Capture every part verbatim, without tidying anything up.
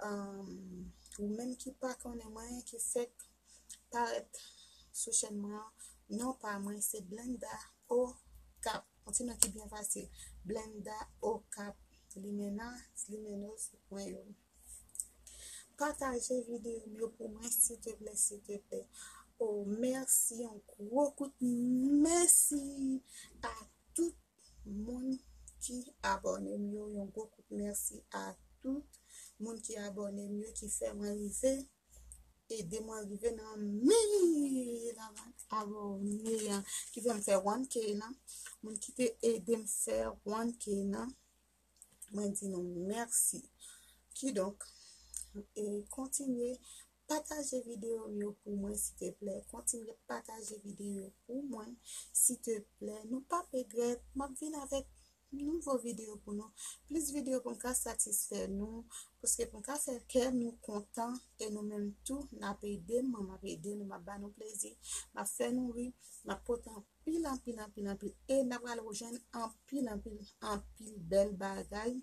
Ahn, ou menm ki pa konnen mwen, ki fèk parèt sou chèn mwen an, non pa mwen se Blenda Okap. Yon ti non ki byen fasil. Blenda Okap. Limena, limenoz mwen yo. Pataje videyo m yo pou mwen, silteplè, silteplè. Oh, mèsi, yon gwo kout mèsi a tout moun ki abòne m yo, yon gwo kout mèsi a tout moun ki abòne m yo, ki fè mwen rive, ede mwen rive nan mil abòne an, ki fè m fè one K lan, moun ki te ede m fè one K lan, mwen di nou mèsi. Kidonk, e kontinye pataje videyo m yo pou mwen, silteplè. Kontinye pataje videyo yo pou mwen, silteplè. Nou p ap regrèt, m ap vin avèk nouvo videyo pou nou. Plis videyo pou m ka satisfè nou, paske pou m ka fè kè nou kontan, e nou menm tou, n ap ede m, mwen m ap ede nou, m ap ba nou plezi, m ap fè nou ri, m ap pote anpil, anpil, anpil, anpil, e n ap pral rejwenn anpil, anpil, anpil bèl bagay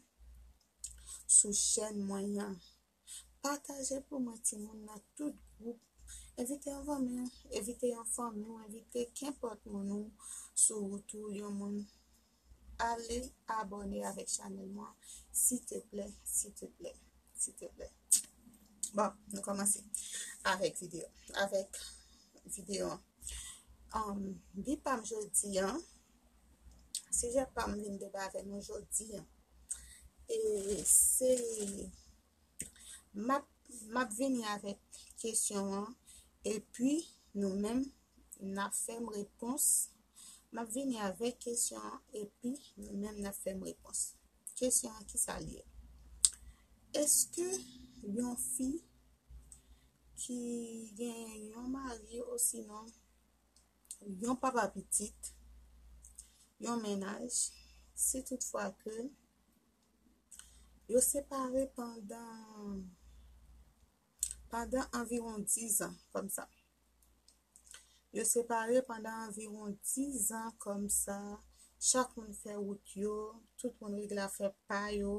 sou chèn mwen an. Pataje pou mwen timoun nan tout gwoup. Envite yon fanmi, envite yon fanmi w, envite kenpòt moun ou sou wout ou, yon moun. Ale abòne avèk chanèl mwen, silteplè, silteplè, silteplè. Bon, nou kòmanse avèk videyo, avèk videyo an. Um, bi pa m jodi an, sijè pa m vin deba avè nou jodi an. E se M ap, m ap vini avèk kesyon an, epi nou menm, n ap fè m repons. M ap vini avèk kesyon an, epi nou menm, n ap fè m repons. Kesyon an, ki sa l ye? Èske yon fi ki gen yon mari osinon yon papa pitit, yon mennaj, si toutfwa ke yo separe pandan, pandan anviwon diz an kòmsa. Yo separe pandan anviwon diz an kòmsa. Chak moun fè wout yo, tout moun regle afè pa yo.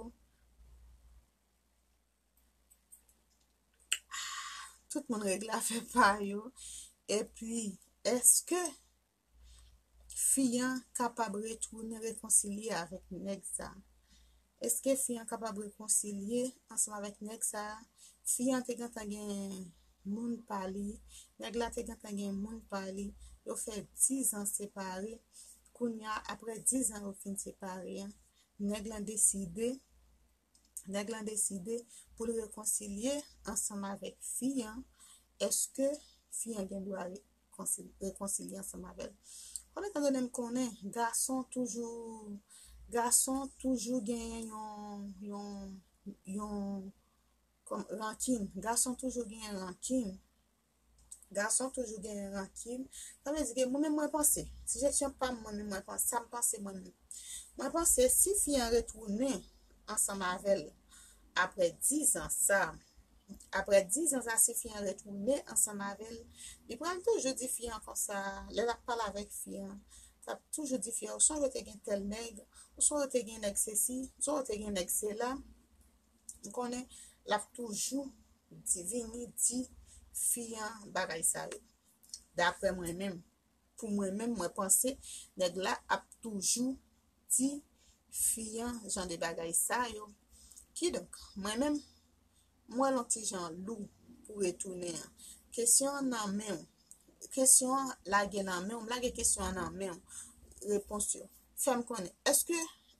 Tout moun regle afè pa yo. Epi, èske fi an kapab retounen rekonsilye avèk nèg sa? Èske fi an kapab rekonsilye ansanm avèk nèg sa? Fi an te gentan gen moun pa li, nèg la te gentan gen moun pa li, yo fè diz an separe. Kounye a, apre diz an yo fin separe an, nèg lan deside, nèg lan deside pou l rekonsilye ansanm avèk fi an. Èske fi an gen dwa rekonsil-, rekonsilye ansanm avè l? Bon, etandone m konnen gason toujou, gason toujou genyen yon, yon, yon, kòm, rankin. Gason toujou genyen rankin. Gason toujou genyen rankin. Sa vle di ke mwen menm mwen panse, sijesyon pa m, mwen menm mwen panse, sa m panse mwen menm. Mwen panse si fi an retounen ansanm avè l apre diz an sa, apre diz an sa, si fi an retounen ansanm avè l, li pral toujou di fi an konsa, lè l ap pale avèk fi an, l ap toujou di fi an, ou sonje w te gen tèl nèg, ou sonje w te gen nèg sesi, ou sonje w te gen nèg sela. M konnen l ap toujou di, vini di fi an bagay sa yo. Daprè mwen menm, pou mwen menm, mwen panse nèg la ap toujou di fi an jan de bagay sa yo. Kidonk, mwen menm, m wè l yon ti jan lou pou retounen an. Kesyon an nan men w. Kesyon an lage nan men w. M lage kesyon an nan men w. Repons yo. Fè m konnen. Èske,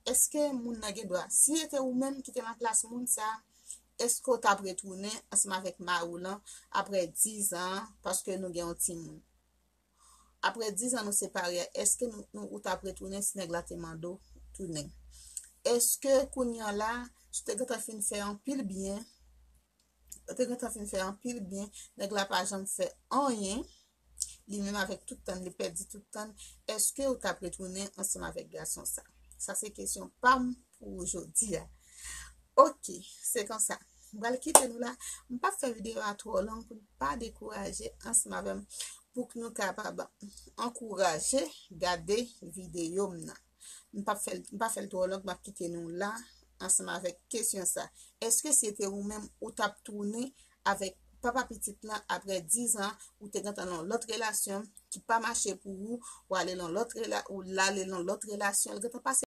èske moun nan gen dwa? Si se te ou menm ki te nan plas moun sa, èske w t ap retounen ansanm avèk mari w lan apre diz an, paske nou gen yon timoun? Apre diz an nou separe, èske nou, nou, ou t ap retounen si nèg la te mande w tounen? Èske kounye a la, si w te gentan fin fè anpil byen, ou te gentan fin fè anpil byen, nèg la pa janm fè anyen, li menm avèk tout tan, li pèdi tout tan, èske ou t ap retounen ansanm avèk gason sa? Sa se kesyon pa m pou jodi a. Ok, se konsa. M pral kite nou la. M p ap fè videyo a twò long pou n pa dekouraje ansanm avè m, pou k nou kapab ankouraje gade videyo m nan. M p ap fè l, m pa fè l twò long, m ap kite nou la. ansanm avèk kesyon sa. Èske si se te ou menm, ou t ap tounen avèk papa pitit lan apre diz an, ou te gentan nan lòt relasyon ki pa mache pou ou, ou ale nan lòt rela, ou l ale nan lòt relasyon, l gentan pase